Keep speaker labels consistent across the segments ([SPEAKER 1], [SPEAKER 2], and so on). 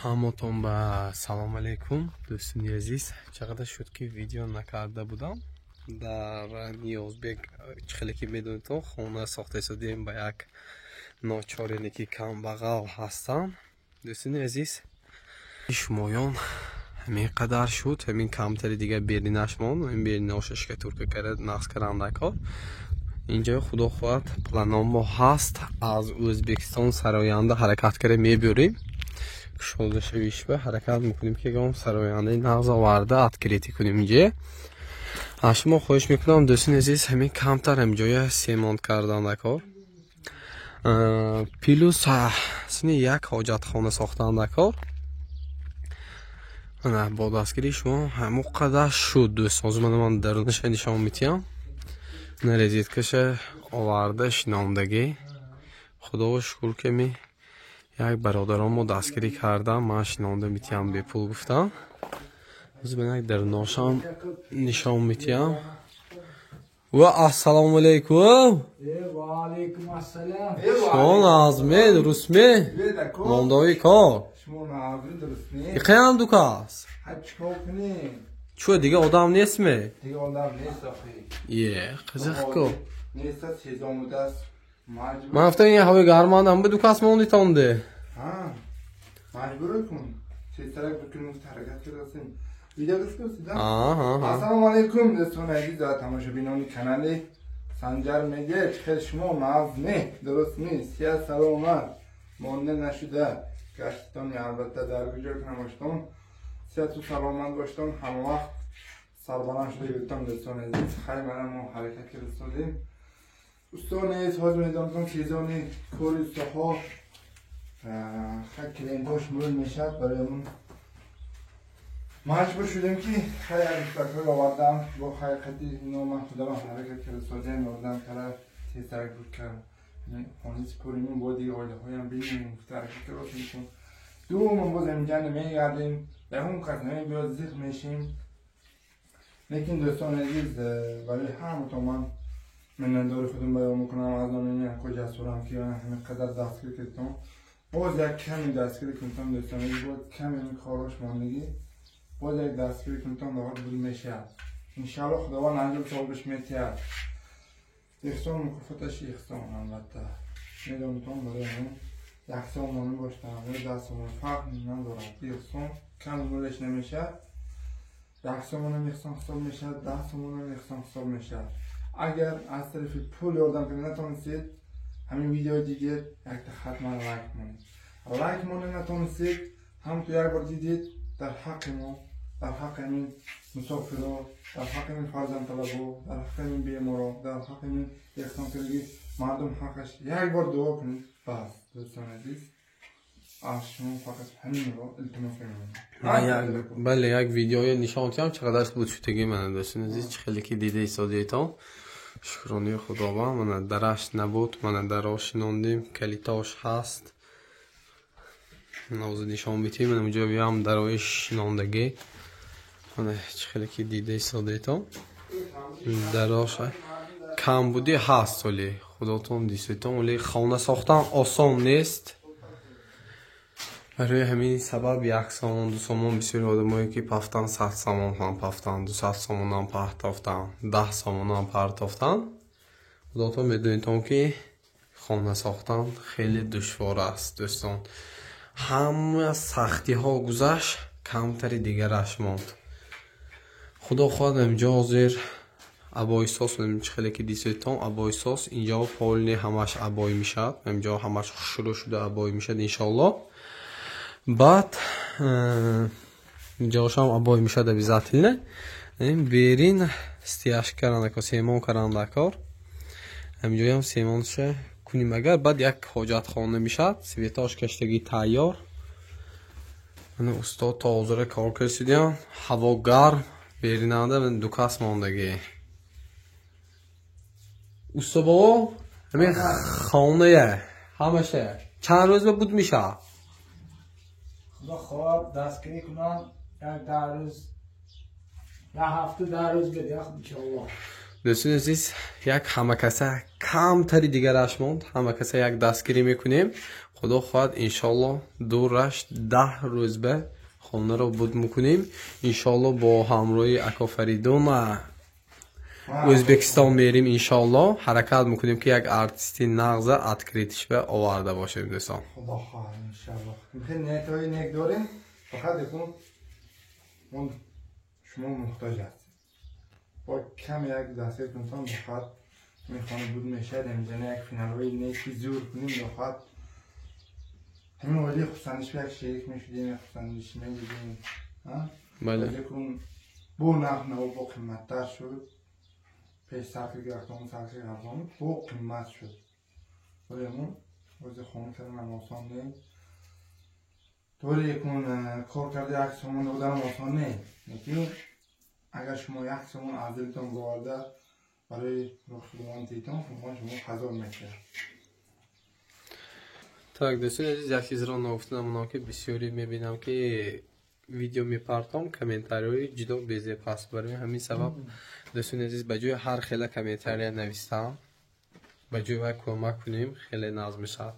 [SPEAKER 1] Ҳаматон ба салом алейкум, дӯстони азиз. Чақадар шуд, ки видео накарда будам. Дар Ниёзбек, чӣ хеле ки медонедтон, хона сохта истодем, ба як ночорине ки камбағал ҳастам. Дӯстони азиз, шумоён ҳамин қадар шуд, ҳамин камтари дигар беринаш монд. Ҳамин бериноша штукатурка карда, нақс кардан кор. Инҷо, худо хоҳад, планомо ҳаст, аз Ӯзбекистон сароянда ҳаракат карда мебиёрем. Кушодашавишба ҳаракат мекунем, ки ягон сарояндаи нағз оварда, открытие кунем инҷа. Аз шумо хоҳиш мекунам, дӯстони азиз, ҳамин камтар ҳамҷоя семонт кардан кор, плюс сини як ҳоҷатхона сохтан кор. Бо дастгирии шумо ҳамон қадар шуд, дӯстон. Ҳозир ман дарунаша нишон медиҳам. На, розеткаша оварда шинондагӣ. Худоро шукр, ки ми як бародарон мо дастгирӣ кардам, ман шинонда метиҳам бепул гуфтам. Ҳозир ман як даруношам нишон метиҳам. Ва ассалому алайкум. Шумо нағзме, дурустме, мондои кор иқаям дукас чӯ, дига одам нестме? Е, қизиқ ку. Ман гуфтам, ин ҳавои гарманд ҳам дукас мондитонде.
[SPEAKER 2] Маҷбур кун, тезтарак бикунем, ҳаракат кардасем. Видео дӯст. Ассалому алайкум, дӯстони азиз ва тамошобинони канали Санҷар Медиа. Чӣ хел шумо, нағз не, дуруст нест, сиҳат саломат монда нашуда гаштитони, албатта, дар куҷо ки набоштон, сиҳату саломат боштон, ҳамавақт сарбаланд шуда юртон. Дӯстони азиз, хайр, мана мо ҳаракат кардастодем. Усто нест, ҳозир медонтон, сезони кори устоҳо, клиентҳош мӯл мешавад. Барои маҷбур шудем, ки хай устакҳои овардам, бо ҳақиқати ино ман худам ҳаракат кардастодем, ёрдам кара, тезтарак буд кард хони сипоримон, бо дига оилаҳоям бинем гуфта ҳаракат кардастем. Думон боз инҷа намегардем, ягон кас намебиёд, зиқ мешем. Лекин, дӯстони азиз, барои ҳаматон ман миннатдори худам баён мекунам аз номи яко Ҷасурам, ки ҳамин қадар дастгирӣ кардтон. Боз як ками дастгирӣ кунтон, дӯстони азиз, боз ками корош мондагӣ, боз як дастгирӣ кунтон, лоғар буд мешавад, иншаалло. Худованд аҷр савобиш метиҳад, эҳсон мукофоташ эҳсон. Албатта, медонитон, барои ҳамин як сомонӣ боштам ё 10 сомон, фарқ надорад, эҳсон кам мулеш намешавад. 1 сомонам эҳсон ҳисоб мешавад, 10 сомонам эҳсон ҳисоб мешавад. Агар аз тарафи пул ёрдам кунед натонистед, ҳамин видеои дидед, якта хатман лайк монед. Лайк монед натонистед, ҳамту як бор дидед, дар ҳаққи мо, дар ҳаққи ҳамин мусофиро, дар ҳаққи ҳамин фарзандталабо, дар ҳаққи ҳамин беморо, дар ҳаққи ҳамин эҳсонкардагӣ мардум ҳаққаш як бор дуо кунед, бас. Дӯстони азиз, аз шумо фақат ҳаминро илтимос
[SPEAKER 1] менамоям. Бале, як видеоя нишон диҳам, чӣ қадар буд шудагӣ. Мана, дӯстони азиз, чӣ хеле ки дида истодиетон, шукронии Худованд. Мана, дараш набуд, мана даро шинондем, калитош ҳаст, ҳозир нишон медиҳем. Мана, унҷоям дарои шинондагӣ. Мана, чӣ хеле ки дида истодиетон, дарош камбудӣ ҳаст, вале худотон дистетон, вале хона сохтан осон нест. Барои ҳамин сабаб 1 сомон, 2 сомон, бисёри одамое ки пафтан, 100 сомон ҳам пафтан, 200 сомонам партофтан, 10 сомонам партофтан. Худотон медонедтон, ки хона сохтан хеле душвор аст, дӯстон. Ҳама сахтиҳо гузашт, камтари дигараш монд. Худо хоҳад, инҷо ҳозир обойсоз, чӣ хеле ки дистетон, обойсоз, инҷо полный ҳамаш обой мешавад, инҷо ҳамаш хушрӯ шуда обой мешавад, иншоалло. Баъд инҷошам обой мешавад обязательно. Берин стяжка каранда, семон каранда кор, ҳаминҷоям семонша кунем агар, баъд як ҳоҷатхона мешавад, светош каштагӣ тайёр. Устод то ҳозира кор кардидиям, ҳаво гарм, беринанда дукас мондагӣ. Усто бобо, ҳамин хоная ҳамаша чанд рӯз ба буд мешавад?
[SPEAKER 3] Худо хоҳад, дастгирӣ кунанд, як 10 рӯз, як ҳафта, 10 рӯз бедиҳад, иншоаллоҳ.
[SPEAKER 1] Дӯстони азиз, як ҳамакаса камтари дигараш монд, ҳамакаса як дастгирӣ мекунем. Худо хоҳад, иншоалло, дураш 10 рӯз ба хонаро буд мекунем. Иншоалло, бо ҳамроҳи ако Фаридуна Ӯзбекистон мерим. Иншоалло, ҳаракат мекунем, ки як артисти нағза открытиш ба оварда бошем, дӯстон.
[SPEAKER 2] Худо хоҳад, иншоалло, хеле ниятҳои нек дорем. Фақат якун мо шумо муҳтоҷ ҳастем, бо кам як дастгир кунтон, фақат мехона буд мешавад. Амҷана як финалҳои неки зур кунем, фақат ҳамин оилаи хурсандиш як шерик мешудем, як хурсандиш медидем.
[SPEAKER 1] Бале.
[SPEAKER 2] Якун бо нарх наво бо қиматтар шуд. Пеш сарфи гирифтон, сарфи арзон, бо қимат шуд. Вале мо ози хона карданам осон нест. Тори якун кор карда як сомон доданам осон нест, лекин агар шумо як сомон аз дилтон боварда барои рӯҳи Худованд титон, Худованд шумо ҳазор мекунад.
[SPEAKER 1] Так, дӯстони азиз, як чизро ногуфта намонам, ки бисёре мебинам, ки видео мепартом, комментариҳои ҷудо безеб ҳаст. Барои ҳамин сабаб, дӯстони азиз, ба ҷои ҳар хела комментария навистам, ба ҷои вай кӯмак кунем, хеле нағз мешавад.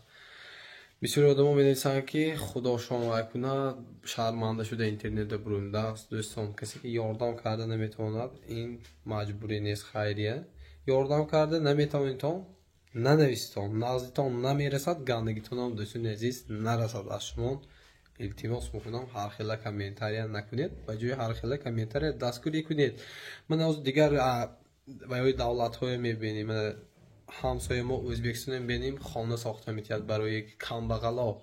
[SPEAKER 1] Бисёри одамо менависанд, ки худошон вай кунад, шарманда шуда интернетда бурундааст. Дӯстон, касе ки ёрдам карда наметавонад, ин маҷбурӣ нест. Хайрия ёрдам карда наметавонитон, нанависитон. Наздитон намерасад, гандагитонам, дӯстони азиз, нарасад. Аз шумо илтимос мекунам, ҳар хела комментария накунед, ба ҷои ҳар хела комментария дастгирӣ кунед. Ман ҳозир дигар ваёи давлатҳое мебинем, ҳамсояи мо Ӯзбекистон мебинем, хона сохта метиҳад барои камбағало.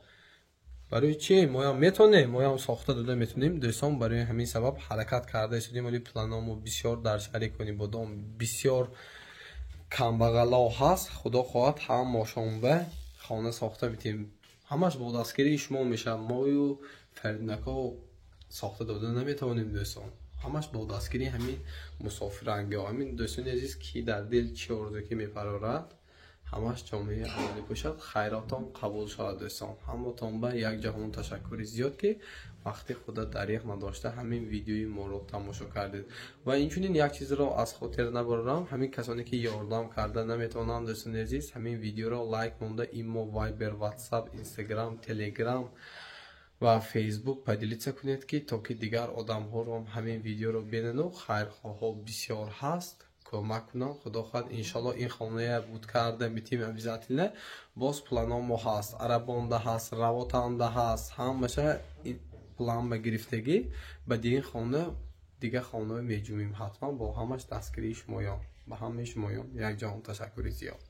[SPEAKER 1] Барои чӣ? Моям метонем, моям сохта дода метонем, дӯстон. Барои ҳамин сабаб ҳаракат карда истодем. Оли планомо бисёр дар шаҳри Конибодом бисёр камбағало ҳаст. Худо хоҳад, ҳамошонба хона сохта метиҳем. Ҳамаш бо дастгирии шумо мешавад. Мою Фаридунако сохта дода наметавонем, дӯстон. Ҳамаш бо дастгирии ҳамин мусофирангиҳо. Ҳамин, дӯстони азиз, ки дар дил чӣ орзу ки мепарорад, ҳамаш ҷомеаи амалӣ бошад. Хайротон қабул шавад, дӯстон. Ҳамотон ба як ҷаҳон ташаккури зиёд, ки вақти худа дариғ надошта ҳамин видеои моро тамошо кардед. Ва инчунин як чизро аз хотир набарорам: ҳамин касоне ки ёрдам карда наметавонанд, дӯстони азиз, ҳамин видеоро лайк монда, имо, Вайбер, Ватсап, Инстаграм, Телеграм ва Фейсбук поделиться кунед, ки то ки дигар одамҳоро ҳамин видеоро бинанду хайрхоҳҳо бисёр ҳаст, кӯмак кунанд. Худо хоҳад, иншоалло, ин хоная буд карда метим обязательно. Боз планомо ҳаст, Арабонда ҳаст, Равотанда ҳаст, ҳамаша план ба гирифтагӣ. Ба дигин хона, дигар хонаҳо меҷумем ҳатман, бо ҳамаш дастгирии шумоён. Ба ҳамаи шумоён як ҷаҳон ташаккури зиёд.